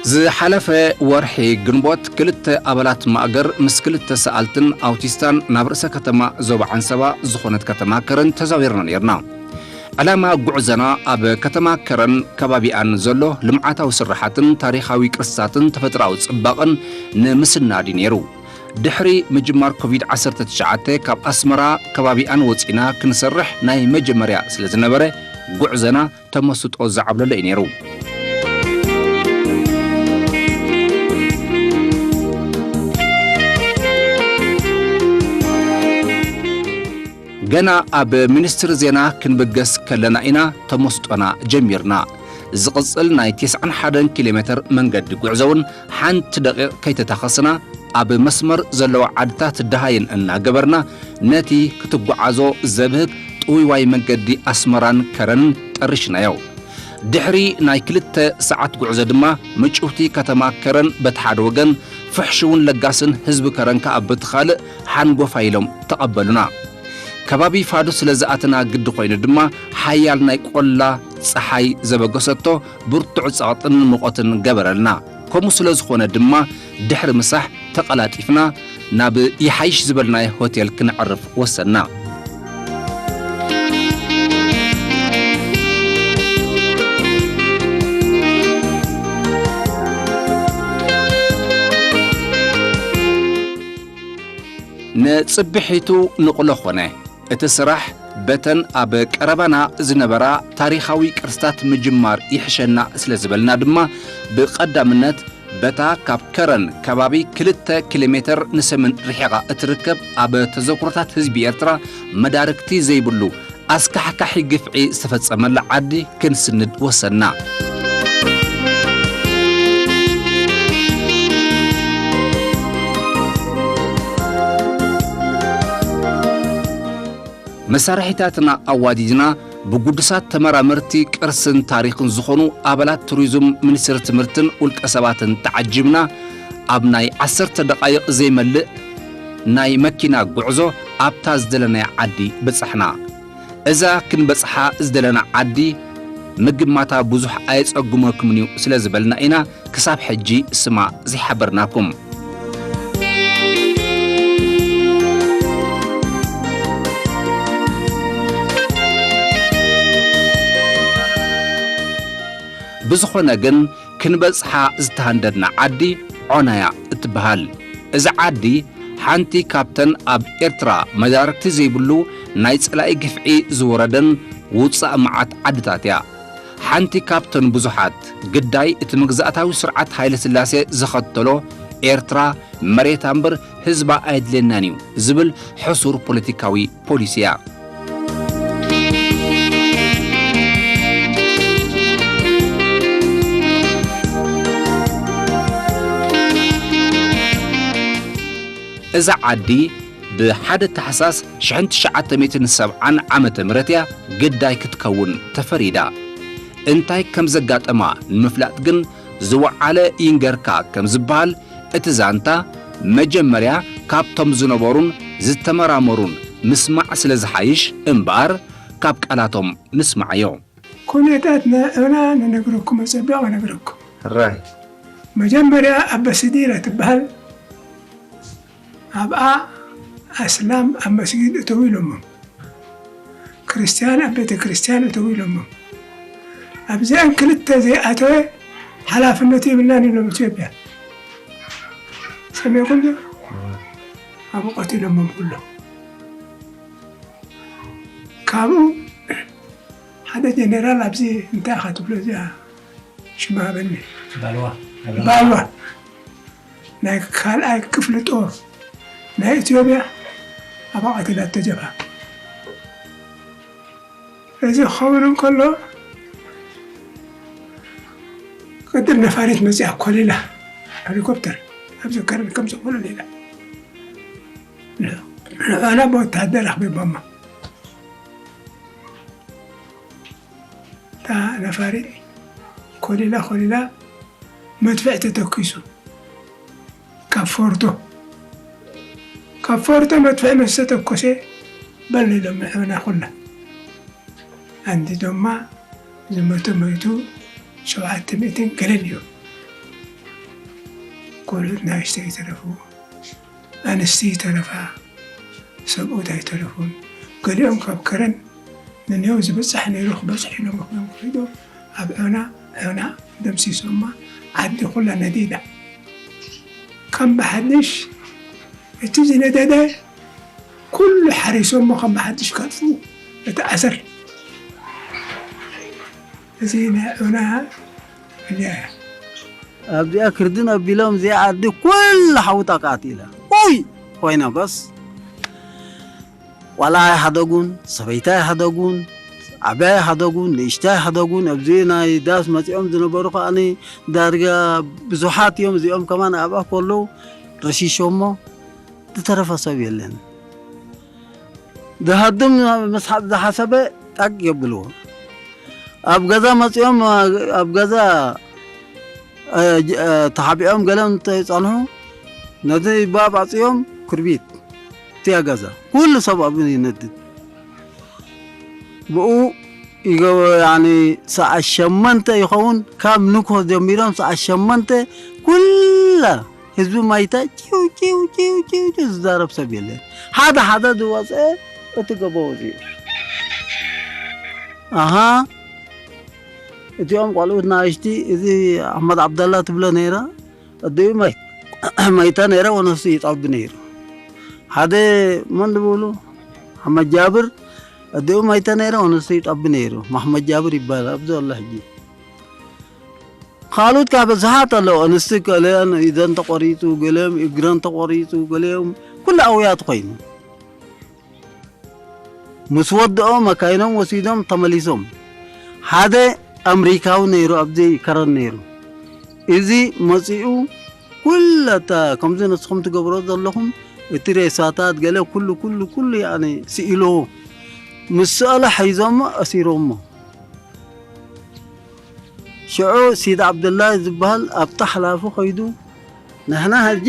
ዝሓለፈ ወርሒ ግንቦት ክልተ ኣባላት ማእገር ምስ ክልተ ሰኣልትን ኣውቲስታን ናብ ርእሰ ከተማ ዞባ ዓንሰባ ዝኾነት ከተማ ከረን ተዛዊርና ነይርና። ዕላማ ጉዕዞና ኣብ ከተማ ከረን ከባቢኣን ዘሎ ልምዓታዊ ስራሓትን ታሪኻዊ ቅርስታትን ተፈጥሮኣዊ ጽባቐን ንምስናድ እዩ ነይሩ። ድሕሪ ምጅማር ኮቪድ ዓሰርተ ትሽዓተ ካብ ኣስመራ ከባቢኣን ወጺና ክንሰርሕ ናይ መጀመርያ ስለ ዝነበረ፣ ጉዕዞና ተመስጦ ዝዓብለሎ እዩ ነይሩ። ገና ኣብ ሚኒስትሪ ዜና ክንብገስ ከለና ኢና ተመስጦና ጀሚርና። ዝቕጽል ናይ ተስዓን ሓደን ኪሎ ሜተር መንገዲ ጉዕዞ እውን ሓንቲ ደቂቕ ከይተታኸስና ኣብ መስመር ዘለዋ ዓድታት ደሃየን እናገበርና ነቲ ክትጓዓዞ ዘብህግ ጥውይዋይ መንገዲ ኣስመራን ከረንን ጠሪሽናዮ። ድሕሪ ናይ ክልተ ሰዓት ጉዕዞ ድማ ምጭውቲ ከተማ ከረን በቲ ሓደ ወገን፣ ፍሕሽውን ለጋስን ህዝቢ ከረን ከኣ በቲ ካልእ ሓንጎፋይ ኢሎም ተቐበሉና። ከባቢ ፋዱስ ስለ ዝኣተና ግዲ ኮይኑ ድማ ሓያል ናይ ቆላ ጸሓይ ዘበገሰቶ ብርቱዕ ጸቕጥን ሙቐትን ገበረልና። ከምኡ ስለ ዝኾነ ድማ ድሕሪ ምሳሕ ተቐላጢፍና ናብ ይሓይሽ ዝበልናዮ ሆቴል ክነዕርፍ ወሰንና። ንጽብሒቱ ንቕሎ ኾነ። እቲ ስራሕ በተን ኣብ ቀረባና ዝነበራ ታሪኻዊ ቅርስታት ምጅማር ይሕሸና ስለ ዝበልና ድማ፣ ብቐዳምነት በታ ካብ ከረን ከባቢ ክልተ ኪሎ ሜተር ንሰሜን ርሒቓ እትርከብ፣ ኣብ ተዘክሮታት ህዝቢ ኤርትራ መዳርግቲ ዘይብሉ ኣስካሕካሒ ግፍዒ ዝተፈጸመላ ዓዲ ክንስንድ ወሰንና። መሳርሒታትና ኣዋዲድና፣ ብግዱሳት ተመራመርቲ ቅርስን ታሪኽን ዝኾኑ ኣባላት ቱሪዝም ሚኒስትሪ ትምህርትን ውልቀ ሰባትን ተዓጂብና፣ ኣብ ናይ ዓሰርተ ደቓይቕ ዘይመልእ ናይ መኪና ጉዕዞ ኣብታ ዝደለናያ ዓዲ በጻሕና። እዛ ክንበጽሓ ዝደለና ዓዲ ምግማታ ብዙሕ ኣየጸግመኩምን እዩ ስለ ዝበልና ኢና ክሳብ ሕጂ ስማ ዘይሓበርናኩም። ብዝኾነ ግን፣ ክንበጽሓ ዝተሃንደድና ዓዲ ዖናያ እትበሃል። እዛ ዓዲ ሓንቲ ካብተን ኣብ ኤርትራ መዳርግቲ ዘይብሉ ናይ ጸላኢ ግፍዒ ዝወረደን ውጻእ መዓት ዓድታት እያ። ሓንቲ ካብተን ብዙሓት ግዳይ እቲ መግዛእታዊ ስርዓት ሃይለ ስላሴ ዘኸተሎ፣ ኤርትራ መሬታ እምበር ህዝባ ኣየድልየናን እዩ ዝብል ሕሱር ፖለቲካዊ ፖሊሲ እያ። እዛ ዓዲ ብሓደ ታሕሳስ ሽሕን ትሽዓተ ሚእትን ሰብዓን ዓመተ ምህረት እያ ግዳይ ክትከውን ተፈሪዳ። እንታይ ከም ዘጋጠማ ንምፍላጥ ግን ዝወዓለ ይንገርካ ከም ዝበሃል፣ እቲ ዛንታ መጀመርያ ካብቶም ዝነበሩን ዝተመራመሩን ምስማዕ ስለ ዝሓይሽ እምበኣር፣ ካብ ቃላቶም ንስማዓዮ። ኩነታት ንዕና ንነግረኩም፣ ኣጸቢቐ ነግረኩም። ሕራይ። መጀመርያ ኣበስዲረ ትበሃል ኣብኣ ኣስላም ኣብ መስጊድ እተው ኢሎሞም፣ ክርስትያን ኣብ ቤተ ክርስትያን እተው ኢሎሞም። ኣብዚኣን ክልተ ዘይኣተወ ሓላፍነት የብልናን ኢሎም ኢትዮጵያ። ሰሚዕኩም ዶ? ኣብኡ ቀቲሎሞም ኩሎም። ካብኡ ሓደ ጀነራል ኣብዚ እንታይ ኢኻ ትብሎ እዚኣ ሽማ ሃበኒ። ባልዋ። ባልዋ። ናይ ካልኣይ ክፍሊ ጦር ናይ ኢትዮጵያ ኣብ ኣቐቲላቶ ጀብሃ። እዚ ክኸውን እንከሎ ቅድም ነፋሪት መጺኣ ኮሊላ ሄሊኮፕተር ኣብዚ ከረን ከም ዝኾነ ሌላ ንዕና ብወተሃደር ኣኽቢቦማ። እታ ነፋሪት ኮሊላ ኮሊላ መድፍዕ ተተኪሱ ካብ ፎርቶ ካብ ፎርቶ መድፍዕ ምስ ተተኮሰ በል ኢሎም ንዕና ኩላ። ኣንዲዶማ ዝመተ ሞይቱ ሸውዓተ ሚእትን ገለን እዩ። ቆልዑት ናእሽተይ ይተረፉ፣ ኣንስቲ ይተረፋ፣ ሰብኡት ኣይተረፉን። ገሊኦም ካብ ከረን ንኔው ዝበጽሕ ነይሩ ክበጽሑ ኢሎም እዮም ከይዶም ኣብ ዑና፣ ዑና ደምሲሶማ፣ ዓዲ ኩላ ነዲዳ። ከም ብሓድሽ እቲ ዝነደደ ኩሉ ሓሪሶሞ ከም ብሓድሽ ከጥፉ እቲ ኣሰር። እዚ ናይ ዑና እያ። ኣብዚኣ ክርድን ኣቢሎም እዚኣ ዓዲ ኩላ ሓውታ ቃቲላ። ኡይ! ኮይና በስ። ቆልዓ ኣይሓደጉን፣ ሰበይቲ ኣይሓደጉን፣ ዓብያ ኣይሓደጉን፣ ንእሽታ ኣይሓደጉን። ኣብዚ ናይ ዳስ መጺኦም ዝነበሩ ከኣኒ ዳርጋ ብዙሓት እዮም። እዚኦም ከማን ኣብኣ ከለዉ ረሺሾሞ ዝተረፈ ሰብ የለን። ዝሃድም መስሓት ዝሓሰበ ጣቅ የብልዎ። ኣብ ገዛ መጺኦም፣ ኣብ ገዛ፣ እ፣ እ፣ ተሓቢኦም ገለ እንተይጸንሑ ነቲ ባብ ኣጽዮም ክርቢት እቲያ ገዛ ኩሉ ሰብ ኣብኡ ይነድድ። ብኡ ይገበ-፣ ያኒ ሰዓት ሸመንተ ይኸውን፣ ካብ ንግሆ ጀሚሮም ሰዓት ሸመንተ ኩላ ህዝቢ ማይታ ጭው ጭው ጭው ጭው ጭው ዝዛረብ ሰብ የለን። ሓደ ሓደ ዝወፀ እቲ ገቦ ወፂኡ። ኣሃ፣ እቲኦም ቆልዑት ናእሽቲ፣ እዚ ኣሕመድ ዓብደላ ትብሎ ነይራ፣ ኣዲኡ ማይ-፣ ማይታ ነይራ፣ ወነሱ ይጠቢ ነይሩ። ሓደ መን ዝብሉ፣ ኣሕመድ ጃብር፣ ኣዲኡ ማይታ ነይራ፣ ወነሱ ይጠቢ ነይሩ። ማሕመድ ጃብር ይባላል፣ ኣብዚ ኣሎ ሕጂ። ካልኦት ካብ ብዙሓት ኣለዉ፣ ኣንስቲ ገሊአን ኢደን ተቖሪጹ፣ ገሊኦም እግረን ተቖሪጹ፣ ገሊኦም ኩሉ ኣውያት ኮይኑ። ምስ ወድኦ መካይኖም ወሲዶም ተመሊሶም። ሓደ ኣምሪካዊ ነይሩ፣ ኣብዚ ከረን ነይሩ። እዚ መጺኡ ኩለታ ከምዚ ንስኹም ትገብሮ ዘለኹም፣ እቲ ሬሳታት ገለ ኩሉ፣ ኩሉ፣ ኩሉ ያኒ ስኢልዎ። ምስ ስኣለ ሒዞሞ ኣሲሮሞ። ሽዑ ሲድ ዓብደላ ዝበሃል ኣብታ ሓላፊ ከይዱ፣ ንሕና ሕጂ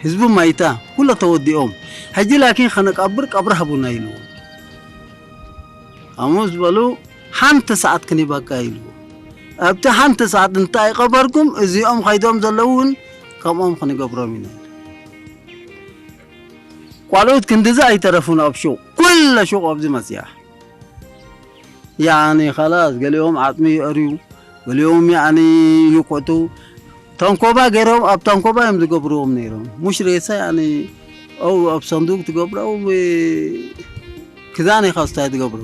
ህዝቢ ማይታ ኩሎ ተወዲኦም፣ ሕጂ ላኪን ከነቀብር ቀብሪ ሃቡና ኢልዎ። ኣሙስ በሉ፣ ሓንቲ ሰዓት ክንበካ ኢልዎ። ኣብቲ ሓንቲ ሰዓት እንታይ ቀበርኩም፣ እዚኦም ከይዶም ዘለዉ እውን ከምኦም ክንገብሮም ኢና። ቆልዑት ክንድዚ ኣይተረፉን ኣብ ሹቕ፣ ኩለ ሹቕ ኣብዚ መጽያ። ያኒ ኸላስ ገሊኦም ዓጽሚ ይእርዩ፣ ገሊኦም ያኒ ይቆጡ። ተንኮባ ገይሮም ኣብ ተንኮባ እዮም ዝገብርዎም ነይሮም። ሙሽ ሬሳ ያኒ ኣው ኣብ ሰንዱቅ ትገብሮ ኣው ክዛን ኢኻ ስታይ ትገብሮ።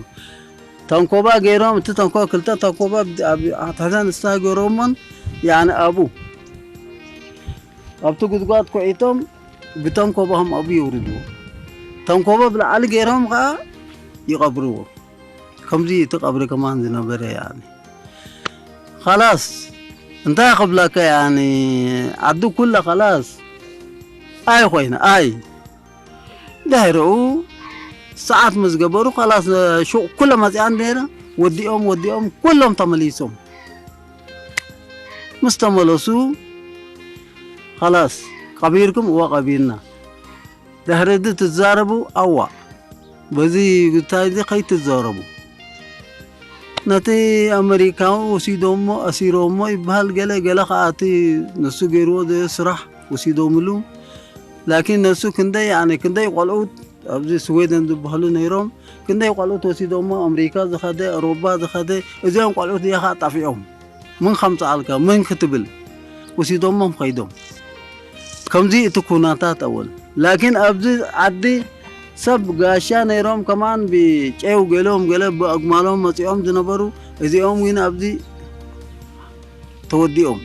ተንኮባ ገይሮም፣ እቲ ተንኮባ ክልተ ተንኮባ ኣብ ኣትሕዛን ስታይ ገይሮሞን ያኒ ኣብኡ ኣብቲ ጉድጓድ ኮዒቶም ብተንኮባኹም ኣብኡ የውርድዎ። ተንኮባ ብላዕሊ ገይሮም ኸዓ ይቐብርዎ። ከምዚ እቲ ቀብሪ ከማን ዝነበረ ያኒ። ኸላስ እንታይ ክብለካ ያኒ ዓዲ ኩላ ኸላስ ኣይ ኮይነ ኣይ። ድሕሪኡ ሰዓት ምስ ገበሩ ኸላስ ሹቕ ኩለ መጺኣን ነይረ። ወዲኦም ወዲኦም ኩሎም ተመሊሶም። ምስ ተመለሱ ኸላስ ቀቢርኩም እወ ቀቢርና። ድሕሪ እዚ ትዛረቡ ኣዋ በዚ ጉዳይ እዚ ከይትዛረቡ። ነቲ ኣመሪካዊ ወሲዶሞ ኣሲሮሞ ይበሃል። ገለ ገለ ከኣ እቲ ንሱ ገይርዎ ዘየ ስራሕ ወሲዶምሉ። ላኪን ነሱ ክንደይ ያኒ ክንደይ ቆልዑት ኣብዚ ስዌደን ዝበሃሉ ነይሮም። ክንደይ ቆልዑት ወሲዶሞ ኣመሪካ ዝኸደ፣ ኣውሮባ ዝኸደ፣ እዚኦም ቆልዑት እዚኣ ከኣ ጠፊኦም። ምን ከምጽኣልካ ምን ክትብል ወሲዶሞም ከይዶም። ከምዚ እቲ ኩነታት ኣወል። ላኪን ኣብዚ ዓዲ ሰብ ጋሻ ነይሮም ከማን ብጨው ገሎም ገለ ብኣግማሎም መጺኦም ዝነበሩ፣ እዚኦም እውን ኣብዚ ተወዲኦም።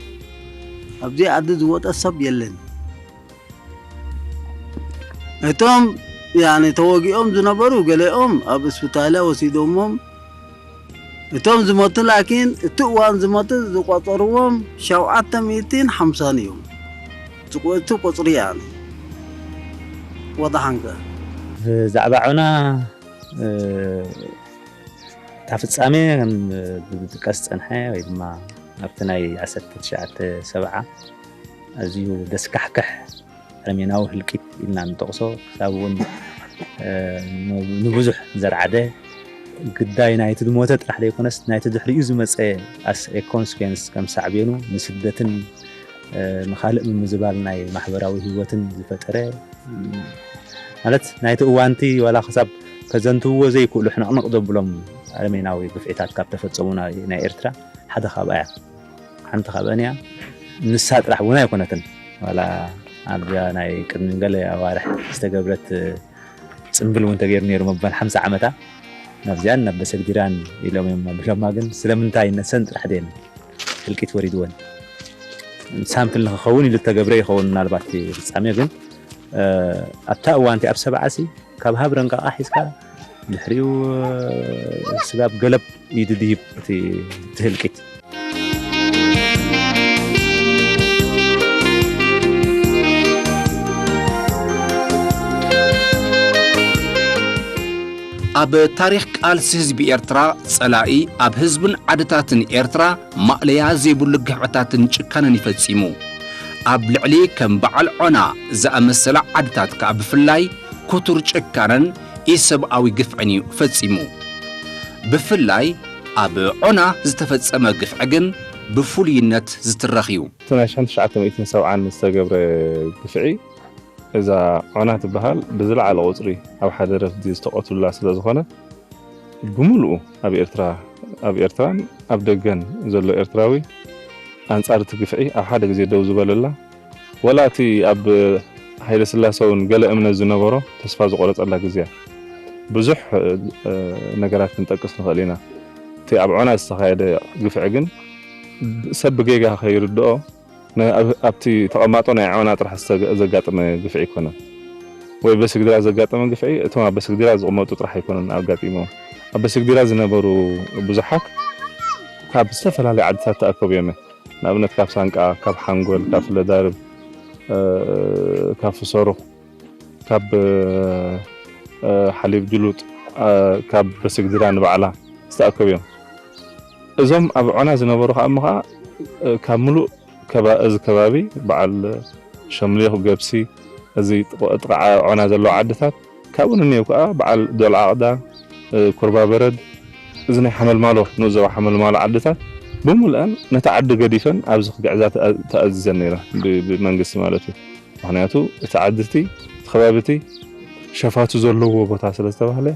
ኣብዚ ዓዲ ዝወጠ ሰብ የለን። እቶም ያኒ ተወጊኦም ዝነበሩ ገለኦም ኣብ እስፒታላ ወሲዶሞም። እቶም ዝሞቱ ላኪን እቲ እዋን ዝሞቱ ዝቆጸርዎም ሸውዓተ ሚእትን ሓምሳን እዮም። ዝቆ-፣ እቲ ቁጽሪ ያኒ። ወድሓንከ። ብዛዕባ ዑና፣ እ፣ እታ ፍጻሜ ከም ዝጥቀስ ዝጸንሐ ወይ ድማ ኣብቲ ናይ ዓሰርተ ትሽዓተ ሰብዓ ኣዝዩ ዘስካሕክሕ ኣረሜናዊ ህልቂት ኢልና ንጠቕሶ፣ ክሳብ እውን፣ እ፣ ን-፣ ንብዙሕ ዘርዓደ ግዳይ ናይቲ ዝሞተ ጥራሕ ዘይኮነስ፣ ናይቲ ድሕሪኡ ዝመጸ as a consequence ከም ሳዕቤኑ ንስደትን ንኻልእ ምምዝባል ናይ ማሕበራዊ ህይወትን ዝፈጠረ፣ ማለት ናይቲ እዋንቲ ዋላ ክሳብ ከዘንትውዎ ዘይክእሉ ሕንቕንቕ ዘብሎም ኣረሜናዊ ግፍዒታት ካብ ተፈጸሙ ናይ ኤርትራ ሓደ ካብኣ እያ። ሓንቲ ካብአን እያ። ንሳ ጥራሕ እውን ኣይኮነትን። ዋላ ኣብዛ ናይ ቅድሚ ገለ ኣዋርሕ ዝተገብረት ጽምብል እውን ተገይሩ ነይሩ፣ ምባል ሓምሳ ዓመታ ናብዚኣን ናብ በሰግዲራን ኢሎም እዮም ኣቢሎማ። ግን ስለምንታይ ነሰን ጥራሕ ደን ህልቂት ወሪድወን? ሳምፕል ንክኸውን ኢሉ ተገብረ ይኸውን ምናልባት እቲ ፍጻሜ። ግን ኣብታ እዋንቲ ኣብ ሰብዓሲ ካብ ሃብረን ቃቃ ሒዝካ ድሕሪኡ ስጋብ ገለብ እዩ ድድይብ እቲ ህልቂት። ኣብ ታሪኽ ቃልሲ ህዝቢ ኤርትራ ጸላኢ ኣብ ህዝብን ዓድታትን ኤርትራ ማእለያ ዘይብሉ ግፍዕታትን ጭካነን ይፈጺሙ። ኣብ ልዕሊ ከም በዓል ዖና ዝኣመሰላ ዓድታት ከኣ ብፍላይ ክቱር ጭካነን ኢሰብኣዊ ግፍዕን እዩ ፈጺሙ። ብፍላይ ኣብ ዖና ዝተፈጸመ ግፍዒ ግን ብፍሉይነት ዝትረኽ እዩ። እቲ ናይ ሽሕን ትሽዓተ ሚእትን ሰብዓን ዝተገብረ ግፍዒ እዛ ዖና ትበሃል ብዝለዓለ ቁጽሪ ኣብ ሓደ ረፍዲ ዝተቐትሉላ ስለ ዝኾነ ብምሉኡ ኣብ ኤርትራ ኣብ ኤርትራን ኣብ ደገን ዘሎ ኤርትራዊ ኣንጻር እቲ ግፍዒ ኣብ ሓደ ግዜ ደው ዝበለላ ወላ እቲ ኣብ ሃይለ ስላሰ እውን ገለ እምነት ዝነበሮ ተስፋ ዝቆረጸላ ግዜ ብዙሕ ነገራት ክንጠቅስ ንኽእል ኢና። እቲ ኣብ ዖና ዝተኻየደ ግፍዒ ግን ሰብ ብጌጋ ከይርድኦ ኣብቲ ተቐማጦ ናይ ዖና ጥራሕ ዘጋጠመ ግፍዒ ኣይኮነን። ወይ በስግዲራ ዘጋጠመ ግፍዒ እቶም ኣብ በስግዲራ ዝቕመጡ ጥራሕ ኣይኮነን ኣጋጢሞም። ኣብ በስግዲራ ዝነበሩ ብዙሓት ካብ ዝተፈላለዩ ዓድታት ተኣከቡ እዮም። ንኣብነት ካብ ሳንቃ፣ ካብ ሓንጎል፣ ካብ ፍለዳርብ፣ ካብ ፍሰሩኽ፣ ካብ ሓሊብ ጅሉጥ፣ ካብ በስግዲራ ንባዕላ ዝተኣከቡ እዮም። እዞም ኣብ ዖና ዝነበሩ ከዓ እሞ ከዓ ካብ ምሉእ እዚ ከባቢ በዓል ሸምሌኽ፣ ገብሲ፣ እዚ ጥቓ ዖና ዘለዋ ዓድታት ካብኡ ንንየው ከዓ በዓል ዶል ዓቕዳ፣ ኩርባ በረድ፣ እዚ ናይ ሓመልማሎ ንኡስ ዞባ ሓመልማሎ ዓድታት ብምሉአን ነታ ዓዲ ገዲፈን ኣብዚ ክግዕዛ ተኣዚዘን ነይረን ብመንግስቲ ማለት እዩ። ምክንያቱ እቲ ዓዲ እቲ እቲ ከባቢ እቲ ሸፋቱ ዘለዎ ቦታ ስለ ዝተባህለ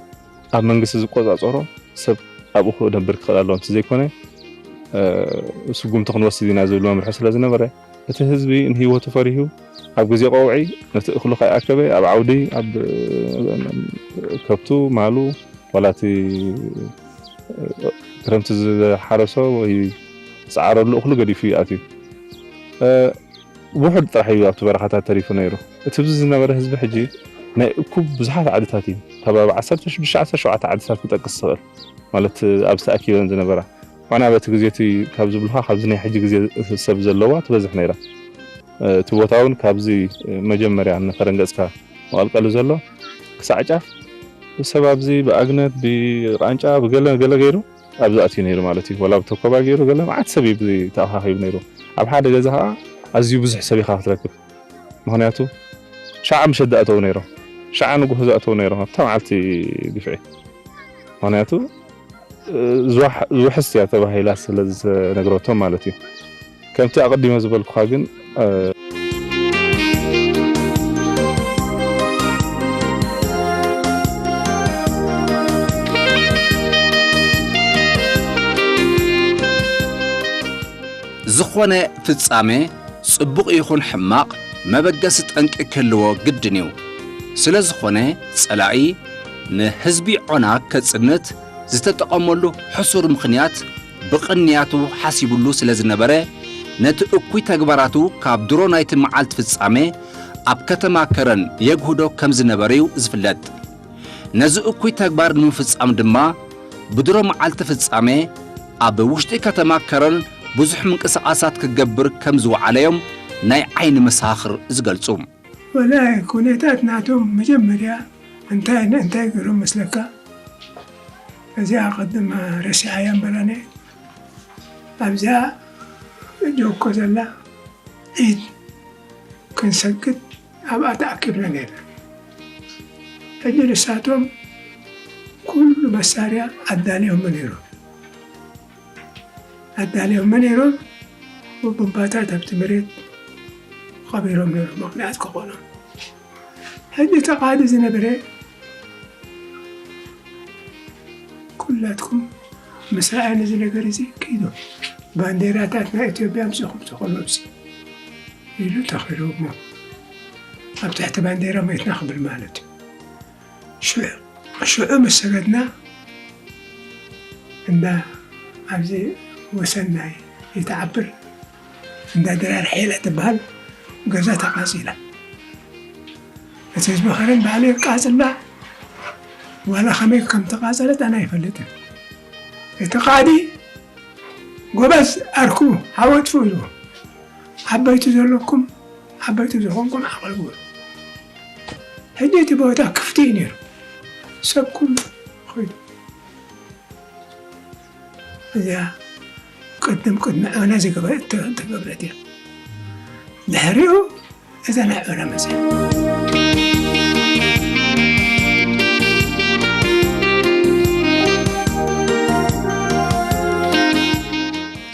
ኣብ መንግስቲ ዝቆፃፀሮ ሰብ ኣብኡ ክነብር ክኽእል ኣለዎ እንተዘይኮነ ስጉምቲ ክንወስድ ኢና ዝብል መምርሒ ስለ ዝነበረ እቲ ህዝቢ ንህይወቱ ፈሪሁ ኣብ ግዜ ቆውዒ ነቲ እኽሉ ከይኣከበ ኣብ ዓውዲ ኣብ ከብቱ ማሉ ዋላ እቲ ክረምቲ ዝሓረሶ ወይ ዝፀዓረሉ እኽሉ ገዲፉ እዩ ኣትዩ። ውሑድ ጥራሕ እዩ ኣብቲ በረኻታት ተሪፉ ነይሩ። እቲ ብዚ ዝነበረ ህዝቢ ሕጂ ናይ እኩብ ብዙሓት ዓድታት እዩ። ከባቢ ዓሰርተ ሽዱሽተ ዓሰርተ ሸውዓተ ዓድታት ክጠቅስ ዝኽእል ማለት ኣብዚ ተኣኪበን ዝነበራ። ዋና በቲ ግዜ እቲ ካብ ዝብልኻ ካብዚ ናይ ሕጂ ግዜ ሰብ ዘለዋ ትበዝሕ ነይራ። እቲ ቦታ እውን ካብዚ መጀመርያ ንኸረን ገጽካ መቐልቀሊ ዘሎ ክሳዕ ጫፍ ሰብ ኣብዚ ብኣግነት ብቃንጫ ብገለ ገለ ገይሩ ኣብዚ ኣትዩ ነይሩ ማለት እዩ። ወላ ብተኮባ ገይሩ ገለ መዓት ሰብ እዩ ተኣኻኺቡ ነይሩ። ኣብ ሓደ ገዛ ከዓ ኣዝዩ ብዙሕ ሰብ ኢኻ ክትረክብ። ምክንያቱ ሸዓ ምሸት ዝኣተው ነይሮም፣ ሸዓ ንጉሆ ዝኣተው ነይሮም ኣብታ መዓልቲ ግፍዒ። ምክንያቱ ዝውሕስ እያ ተባሂላ ስለ ዝተነግረቶም ማለት እዩ። ከምቲ ኣቐዲመ ዝበልኩኻ ግን ዝኾነ ፍጻሜ ጽቡቕ ይኹን ሕማቕ መበገሲ ጠንቂ ክህልዎ ግድን እዩ። ስለ ዝኾነ ጸላኢ ንህዝቢ ዖና ከጽንት ዝተጠቐመሉ ሕሱር ምኽንያት ብቕንያቱ ሓሲቡሉ ስለ ዝነበረ ነቲ እኩይ ተግባራቱ ካብ ድሮ ናይቲ መዓልቲ ፍጻሜ ኣብ ከተማ ከረን የግህዶ ከም ዝነበረ እዩ ዝፍለጥ። ነዚ እኩይ ተግባር ንምፍጻም ድማ ብድሮ መዓልቲ ፍጻሜ ኣብ ውሽጢ ከተማ ከረን ብዙሕ ምንቅስቓሳት ክገብር ከም ዝወዓለ እዮም ናይ ዓይኒ መሳኽር ዝገልጹ። ወላ ኩነታት ናቶም መጀመርያ እንታይ እንታይ ገይሮም መስለካ? እዚኣ ቅድም ረሲዓያ እምበራነ ኣብዚኣ ጆኮ ዘላ ኢድ ክንሰግድ ኣብኣ ተኣኪብና ነርና። ሕጂ ንሳቶም ኩሉ መሳርያ ኣዳልዮሞ ነይሮም ኣዳልዮሞ ነይሮም። ቡምባታት ኣብቲ መሬት ኣቢሮም ነይሩ ምኽንያት ክኾኖም። ሕጂ ተቓዲ ዝነበረ ኩላትኩም ምስ ረኣየ ነዚ ነገር እዚ ኪዱ ባንዴራታት ናይ ኢትዮጵያ ኣምፂኹም ተኸሉ ኣብዚ ኢሉ ተኺሉ እሞ ኣብ ትሕቲ ባንዴራ መይትና ክብል ማለት እዩ። ሽዑ ሽዑ ምስ ሰገድና እንዳ ኣብዚ ወሰን ናይ ይትዓብር እንዳ ድራር ሒላ ትበሃል ገዛ ተቓፂላ። እቲ ህዝቢ ከረን ባዕሉ የቃፅላ ዋላ ከመይ ከም ተቓፀለት ኣነ ኣይፈልጥን። እቲ ቃዲ ጎበዝ ኣርክቡ ሓወጥፉ ኢልዎ ዓበይቲ ዘለኩም ዓበይቲ ዝኾንኩም ዓቕሊ ግበሩ። ሕጂ እቲ ቦታ ክፍቲ እዩ ነይሩ። ሰብ ኩሉ ኸይዱ። እዚኣ ቅድም ቅድሚ ዑነ ዝገበ- እተ- እተገብረት እያ። ድሕሪኡ እዛ ናይ ዑነ መፅያ።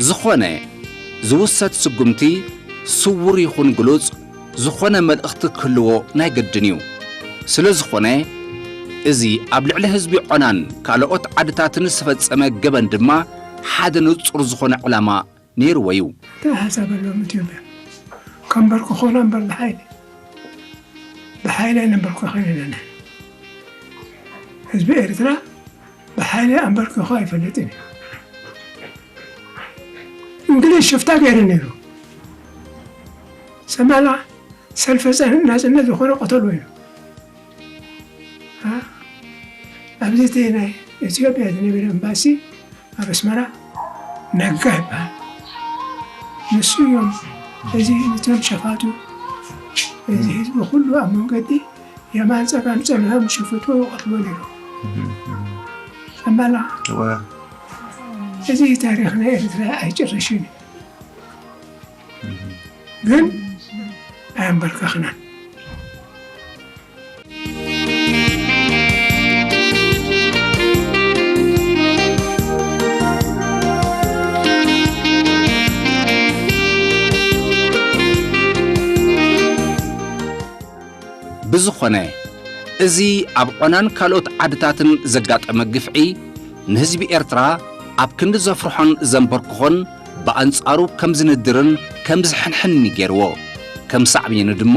ዝኾነ ዝውሰድ ስጉምቲ ስውር ይኹን ግሉጽ ዝኾነ መልእኽቲ ክህልዎ ናይ ግድን እዩ። ስለ ዝኾነ እዚ ኣብ ልዕሊ ህዝቢ ዖናን ካልኦት ዓድታትን ዝተፈጸመ ገበን ድማ ሓደ ንጹር ዝኾነ ዕላማ ነይርዎ እዩ። እንታይ ሓሳብ ኣለዎም ኢትዮጵያ ከንበርክኾና እምበር ብሓይሊ ብሓይሊ ኣይነንበርክኸን ኢና ንሕና ህዝቢ ኤርትራ ብሓይሊ ኣንበርኪኹ ኣይፈልጥን እዩ። እንግሊዝ ሽፍታ ገይሩ ነይሩ። ሰማላ ሰልፈ ናጽነት ዝኾነ ቀተሉ ኢሉ። ኣብዚ እቲ ናይ ኢትዮጵያ ዝነበረ ኤምባሲ ኣብ ኣስመራ ነጋ ይበሃል። ንሱ እዮም እዚ ነቶም ሸፋቱ እዚ ህዝቢ ኩሉ ኣብ መንገዲ የማን ጸጋም ጸኒሖም ይሽፍትዎ ይቐትልዎ ነይሮም። ኣማና እወ። እዚ ታሪኽ ናይ ኤርትራ ኣይጭረሽን እዩ። ግን ኣየንበርከኽናን። ብዝኾነ፣ እዚ ኣብ ዖናን ካልኦት ዓድታትን ዘጋጠመ ግፍዒ፣ ንህዝቢ ኤርትራ ኣብ ክንዲ ዘፍርሖን ዘንበርክኾን፣ ብኣንጻሩ ከም ዝንድርን ከም ዝሕንሕንን እዩ ገይርዎ። ከም ሳዕቤኑ ድማ፣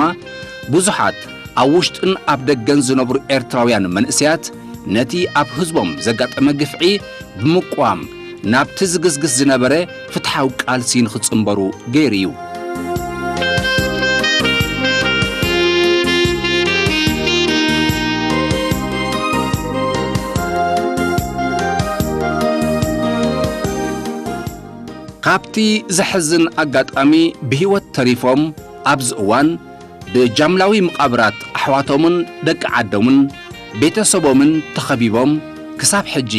ብዙሓት ኣብ ውሽጥን ኣብ ደገን ዝነብሩ ኤርትራውያን መንእሰያት፣ ነቲ ኣብ ህዝቦም ዘጋጠመ ግፍዒ ብምቅዋም፣ ናብቲ ዝግስግስ ዝነበረ ፍትሓዊ ቃልሲ ንኽጽንበሩ ገይሩ እዩ። ካብቲ ዘሕዝን ኣጋጣሚ ብህይወት ተሪፎም ኣብዚ እዋን ብጃምላዊ መቓብራት ኣሕዋቶምን ደቂ ዓዶምን ቤተሰቦምን ተኸቢቦም ክሳብ ሕጂ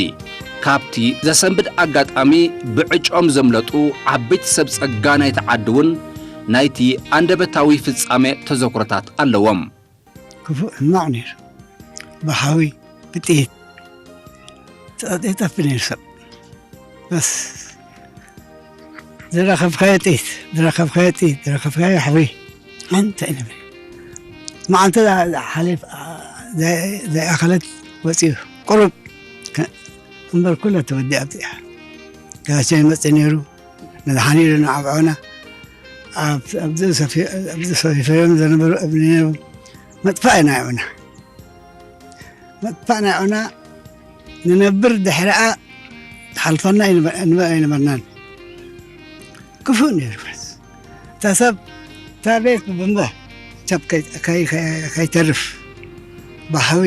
ካብቲ ዘሰንብድ ኣጋጣሚ ብዕጭኦም ዘምለጡ ዓበይቲ ሰብ ጸጋ ናይቲ ዓዲ እውን ናይቲ ኣንደበታዊ ፍጻሜ ተዘክሮታት ኣለዎም። ክፉእ ሕማቕ ነይሩ። ብሓዊ ብጥይት ተቐጢጠፍ ነይሩ ሰብ በስ ዝረኸብካዮ ጥይት ዝረኸብካዮ ጥይት ዝረኸብካዮ ሕዊ ኣንተ ይነብር መዓልቲ ሓሊፍ ዘይኣኸለት ወፂኡ ቁሩብ እምበር ኩለ ተወዲኣ ኣብዚኣ ጋሻ ይመፅእ ነይሩ መድሓኒ ኢሉ ንዓብዖና ኣብዚ ሰፊፈዮም ዝነበሩ እብኒ ነይሩ መጥፋእ ኢና ይዑና መጥፋእ ናይ ዑና ንነብር ድሕሪኣ ትሓልፈና ኣይነበርናን ክፉእ ነይሩ እታ ሰብ እታ ቤት ብቦምባ ሰብ ከይተርፍ ብሓዊ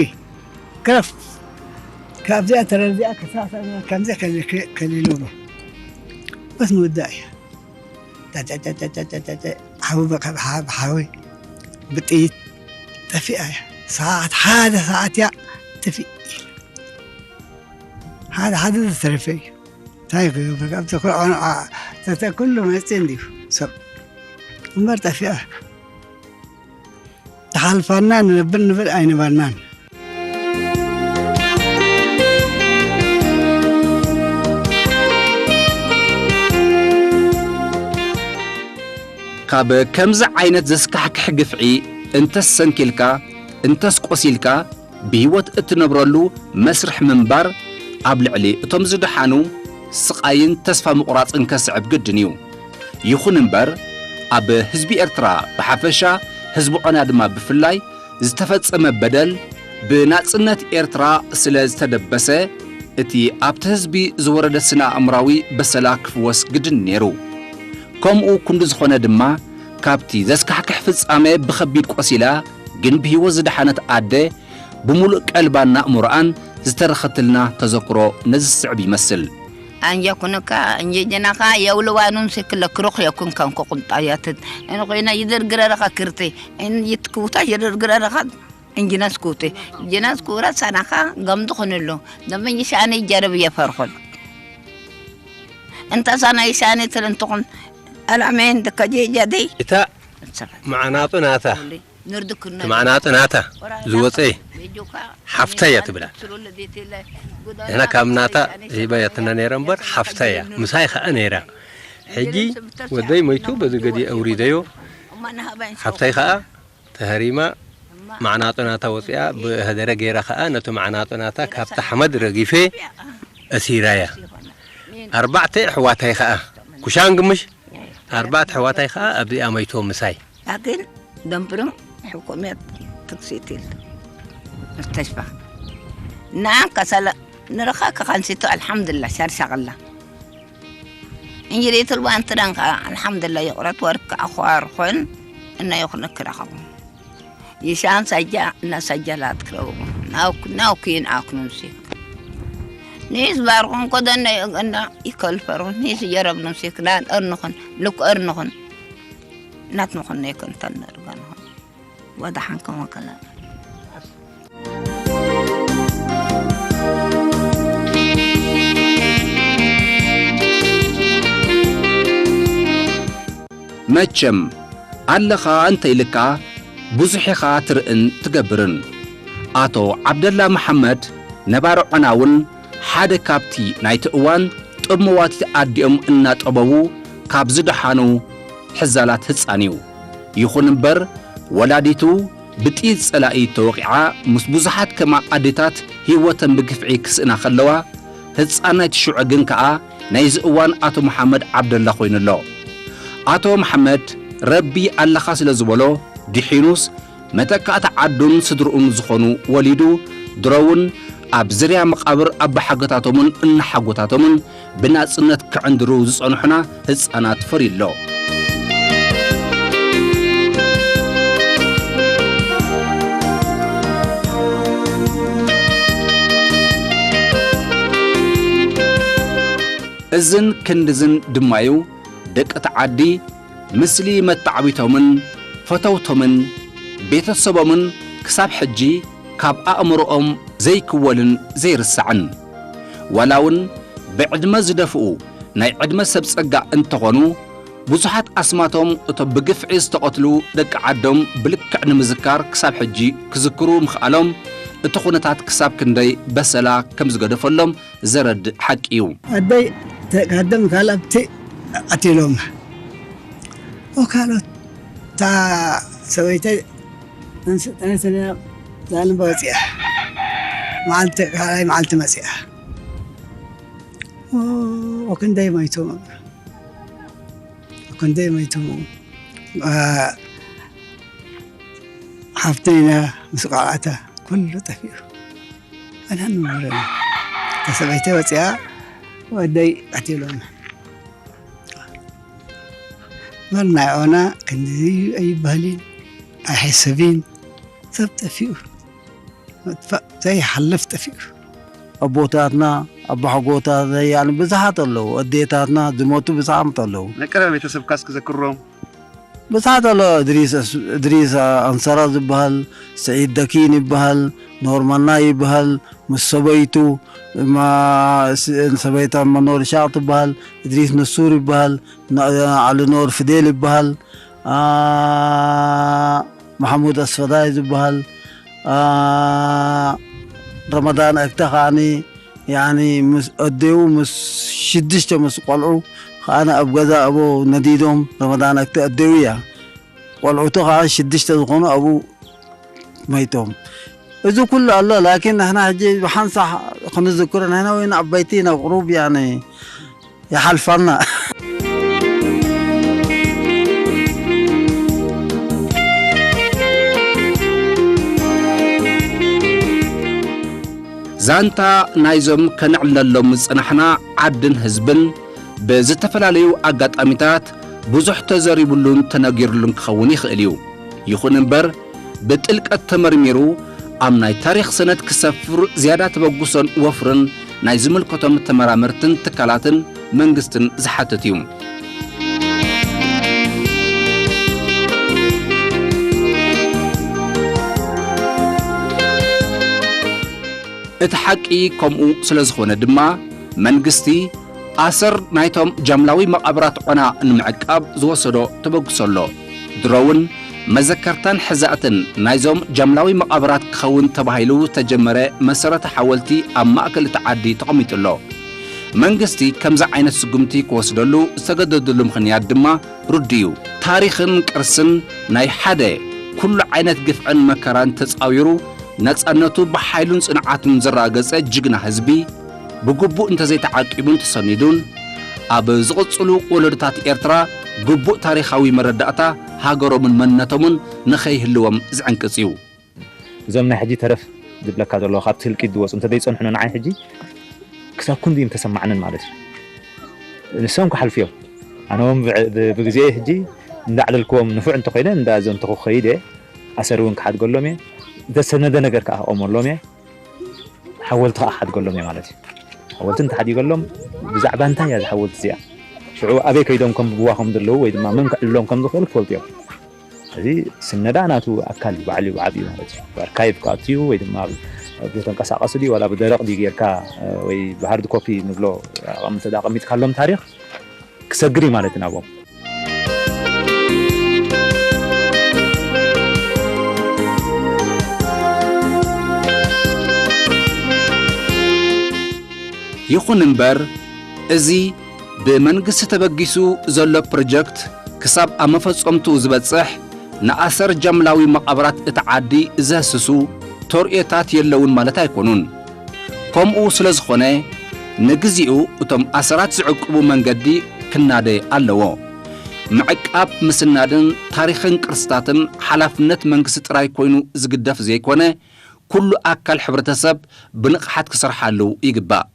ክረፍ ካብዚኣ ተረዚኣ ክሳሳና ከምዚ ከሊሉ በስ ምውዳእ እያ ሓዊ ብሓዊ ብጥይት ጠፊኣ እያ ሰዓት ሓደ ሰዓት እያ ጥፊእ ሓደ ሓደ ዝተረፈ እዩ እንታይ ክገብር ኣብቲ ኩሉ መፅእ እንድዩ ሰብ እምበር ጠፊኣ ተሓልፋና ንነብር ንብል ኣይነበርናን ካብ ከምዚ ዓይነት ዘስካሕክሕ ግፍዒ እንተስ ሰንኪልካ፣ እንተስ ቆሲልካ፣ ብህይወት እትነብረሉ መስርሕ ምንባር ኣብ ልዕሊ እቶም ዝደሓኑ ስቓይን ተስፋ ምቑራጽን ከስዕብ ግድን እዩ። ይኹን እምበር፣ ኣብ ህዝቢ ኤርትራ ብሓፈሻ፣ ህዝቢ ዖና ድማ ብፍላይ፣ ዝተፈጸመ በደል ብናጽነት ኤርትራ ስለ ዝተደበሰ፣ እቲ ኣብቲ ህዝቢ ዝወረደ ስነ ኣእምራዊ በሰላ ክፍወስ ግድን ነይሩ። ከምኡ ክንዲ ዝኾነ ድማ፣ ካብቲ ዘስካሕክሕ ፍጻመ ብኸቢድ ቆሲላ ግን ብህይወት ዝደሓነት ኣደ፣ ብምሉእ ቀልባን ኣእምሮኣን ዝተረኸትልና ተዘክሮ ነዚ ዝስዕብ ይመስል። ኣንጀኩንካ እንጀጀናኻ የውልዋኑን ሲክለ ክሩኽ የኩን ከንኩ ቁምጣያትን እንኾይና ይድርግረረኻ ክርቲ ይትክውታ ይድርግረረኻ እንጅነስ ኩቲ ጅነስ ኩብረት ሳናኻ ገምድኹንሉ ደመኝ ሻኒ ጀርብ የፈርኹን እንተ ሳና ይሻኒ ትልንትኹን ኣላሜን ድከጀጀደይ እታ መዓናጡ ናታ እቲ መዓናጡ ናታ ዝወፀ ሓፍታ እያ ትብላ። ንሕና ካብ ናታ ሂበያትና ነይረ እምበር ሓፍታ እያ ምሳይ ከዓ ነይራ። ሕጂ ወደይ ሞይቱ በዚ ገዲ ኣውሪደዮ ሓፍታይ ከዓ ተሃሪማ መዓናጡ ናታ ወፂኣ ብሀደረ ገይራ ከዓ ነቲ መዓናጡ ናታ ካብቲ ሓመድ ረጊፈ እሲራያ። ኣርባዕተ ኣሕዋታይ ከዓ ኩሻንግ ምሽ ኣርባዕተ ኣሕዋታይ ከዓ ኣብዚኣ ሞይቶም ምሳይ። لكن دمبرم حكومة تكسيتيل مستشفى نعم كسل نرخا كخانسيتو الحمد لله شار شغلة إنجلي تلوان ترانخا الحمد لله يقرأت ورك أخوار خون إنه يخنك رخو ይሻን ሳጃ እና ሳጃ ላትክረው ናውክ ናውክ ይን አክኑን ሲክ ኒስ ባርኹን ኮደነ እና ይከልፈሩ ኒስ ጀረብኑ ሲክ ናን እርንኹን ልክ እርንኹን ናትንኹን ነይከንተን ነርገንኹን ወደሓንኩም ወከላ መቸም ኣለኻ እንተ ኢልካ ብዙሕ ኢኻ ትርእን ትገብርን። ኣቶ ዓብደላ መሓመድ ነባሪ ዖናውን ሓደ ካብቲ ናይቲ እዋን ጥብ መዋቲት ኣዲኦም እናጠበቡ ካብ ዝደሓኑ ሕዛላት ህጻን እዩ። ይኹን እምበር ወላዲቱ ብጥይት ጸላኢ ተወቒዓ ምስ ብዙሓት ከማ ኣዴታት ህይወተን ብግፍዒ ክስእና ከለዋ ህጻን ናይቲ ሽዑ ግን ከኣ ናይዚ እዋን ኣቶ መሓመድ ዓብደላ ኮይኑ ኣሎ። ኣቶ መሓመድ ረቢ ኣለኻ ስለ ዝበሎ ድሒኑስ መተካእታ ዓዱን ስድርኡን ዝኾኑ ወሊዱ ድሮውን ኣብ ዝርያ መቓብር ኣባሓጎታቶምን እናሓጎታቶምን ብናጽነት ክዕንድሩ ዝጸንሑና ህጻናት ፈርዩ ኣሎ። እዝን ክንድዝን ድማ'ዩ ደቂ እቲ ዓዲ ምስሊ መተዓቢቶምን ፈተውቶምን ቤተሰቦምን ክሳብ ሕጂ ካብ ኣእምሮኦም ዘይክወልን ዘይርሳዕን። ዋላ እውን ብዕድመ ዝደፍኡ ናይ ዕድመ ሰብ ጸጋ እንተኾኑ፣ ብዙሓት ኣስማቶም እቶም ብግፍዒ ዝተቐትሉ ደቂ ዓዶም ብልክዕ ንምዝካር ክሳብ ሕጂ ክዝክሩ ምኽኣሎም፣ እቲ ኩነታት ክሳብ ክንደይ በሰላ ከም ዝገደፈሎም ዘረድእ ሓቂ እዩ። ኣደይ ተጋደም ካልኣብቲ ኣትሎም ካልኦት እታ ሰበይተይ እንስጠነተና ዛልባ ወፂኣ መዓልቲ ካልኣይ መዓልቲ መፂኣ ወክንደይ ሞይቶም ወክንደይ ሞይቶም ሓፍተይና ምስ ቆልዓታ ኩሉ ጠፊኡ ኣና ንመረኒ እታ ሰበይቲ ወፂኣ ወደይ ቀቲሎም መርናይ ኦና ክንዚ ኣይበሃልን ኣይሕስብን ሰብ ጠፊኡ መጥፋእ ዘይሓልፍ ጠፊኡ ኣቦታትና ኣቦሓጎታትና ያኒ ብዙሓት ኣለዉ ኣዴታትና ዝሞቱ ብዙሓት ኣለዉ ናይ ቀረባ ቤተሰብካስ ክዘክሮም ብዙሓት ኣሎ እድሪስ ኣንሰራ ዝበሃል፣ ስዒድ ደኪን ይበሃል፣ ኖርማና ይበሃል፣ ምስ ሰበይቱ ሰበይታ መኖር ሻቕ ትበሃል፣ እድሪስ ንሱር ይበሃል፣ ዓሊ ኖር ፍዴል ይበሃል፣ መሓሙድ ኣስፈዳይ ዝበሃል፣ ረመዳን ኣክታ ከዓኒ ያኒ ምስ ኣዴኡ ምስ ሽዱሽተ ምስ ቆልዑ ኣነ ኣብ ገዛ ኣብኡ ነዲዶም፣ ረመዳን ክተእደው እያ። ቆልዑቱ ከዓ ሽዱሽተ ዝኾኑ ኣብኡ መይቶም። እዚ ኩሉ ኣሎ፣ ላኪን ንሕና ሕጂ ብሓንሳእ ክንዝክሮ፣ ንሕና ወይ ንዓበይቲ ናብ ቁሩብ ያኒ ይሓልፋና። ዛንታ ናይዞም ከነዕልለሎም ዝጸናሕና ዓድን ህዝብን ብዝተፈላለዩ ኣጋጣሚታት ብዙሕ ተዘሪቡሉን ተነጊሩሉን ክኸውን ይኽእል እዩ። ይኹን እምበር፣ ብጥልቀት ተመርሚሩ ኣብ ናይ ታሪኽ ሰነድ ክሰፍር ዝያዳ ተበግሶን ወፍርን ናይ ዝምልከቶም ተመራመርትን ትካላትን መንግስትን ዝሓትት እዩ። እቲ ሓቂ ከምኡ ስለ ዝኾነ ድማ፣ መንግስቲ ኣሰር ናይቶም ጃምላዊ መቓብራት ዖና ንምዕቃብ ዝወሰዶ ተበግሶ ኣሎ። ድሮ እውን መዘከርታን ሕዛእትን ናይዞም ጃምላዊ መቓብራት ክኸውን ተባሂሉ ዝተጀመረ መሰረተ ሓወልቲ ኣብ ማእከል እቲ ዓዲ ተቐሚጡ ኣሎ። መንግስቲ ከምዚ ዓይነት ስጉምቲ ክወስደሉ ዝተገደደሉ ምኽንያት ድማ ርዱእ እዩ። ታሪኽን ቅርስን ናይ ሓደ ኩሉ ዓይነት ግፍዕን መከራን ተጻዊሩ ነጻነቱ ብሓይሉን ጽንዓቱን ዘረጋገጸ ጅግና ህዝቢ፣ ብግቡእ እንተዘይተዓቂቡን ተሰኒዱን፣ ኣብ ዝቕጽሉ ወለዶታት ኤርትራ ግቡእ ታሪኻዊ መረዳእታ ሃገሮምን መንነቶምን ንኸይህልዎም ዝዕንቅጽ እዩ። እዞም ናይ ሕጂ ተረፍ ዝብለካ ዘለዉ ካብቲ ህልቂት ዝወፁ እንተዘይፀንሑና ንዓይ ሕጂ ክሳብ ክንድኡ እዮም ተሰማዕንን ማለት እዩ። ንሶም ክሓልፉ እዮም። ኣነ እውን ብዕ-፣ ብ-፣ ብግዜ ሕጂ እንዳዕለልክዎም ንፉዕ እንተኾይነ እንዳ እዞም ተኹ ከይደ ኣሰር እውን ክሓድገሎም እየ። ዝተሰነደ ነገር ከዓ ክቐመሎም እየ። ሓወልቲ ከዓ ክሓድገሎም እየ ማለት እዩ። ሓወልቲ እንተሓዲገሎም ብዛዕባ እንታይ እያ እዛ ሓወልቲ እዚኣ? ሽዑ ኣበይ ከይዶም ከንብብዋ ከም ዘለዉ ወይ ድማ መን ክዕልሎም ከም ዝኽእል ክፈልጡ እዮም። እዚ ስነዳ ናቱ ኣካል እዩ፣ ባዕሉ እዩ ዓብዩ ማለት እዩ። ኣርካይቭ ክኣቱ እዩ ወይ ድማ ኣብ፣ ኣብ ተንቀሳቐሲ ድዩ ዋላ ብደረቕ ድዩ ጌርካ፣ እ፣ ወይ ብሃርድ ኮፒ ንብሎ ኣቐም-፣ እንተ ኣቐሚጥካሎም ታሪኽ ክሰግር እዩ ማለት እዩ ናብኦም። ይኹን እምበር፣ እዚ ብመንግስቲ ተበጊሱ ዘሎ ፕሮጀክት ክሳብ ኣብ መፈጸምትኡ ዝበጽሕ፣ ንኣሰር ጃምላዊ መቓብራት እቲ ዓዲ ዘህስሱ ተርእዮታት የለውን ማለት ኣይኮኑን። ከምኡ ስለ ዝኾነ፣ ንግዚኡ እቶም ኣሰራት ዝዕቅቡ መንገዲ ክናደ ኣለዎ። ምዕቃብ፣ ምስናድን ታሪኽን ቅርስታትን ሓላፍነት መንግስቲ ጥራይ ኮይኑ ዝግደፍ ዘይኮነ፣ ኩሉ ኣካል ሕብረተሰብ ብንቕሓት ክሰርሓሉ ይግባእ።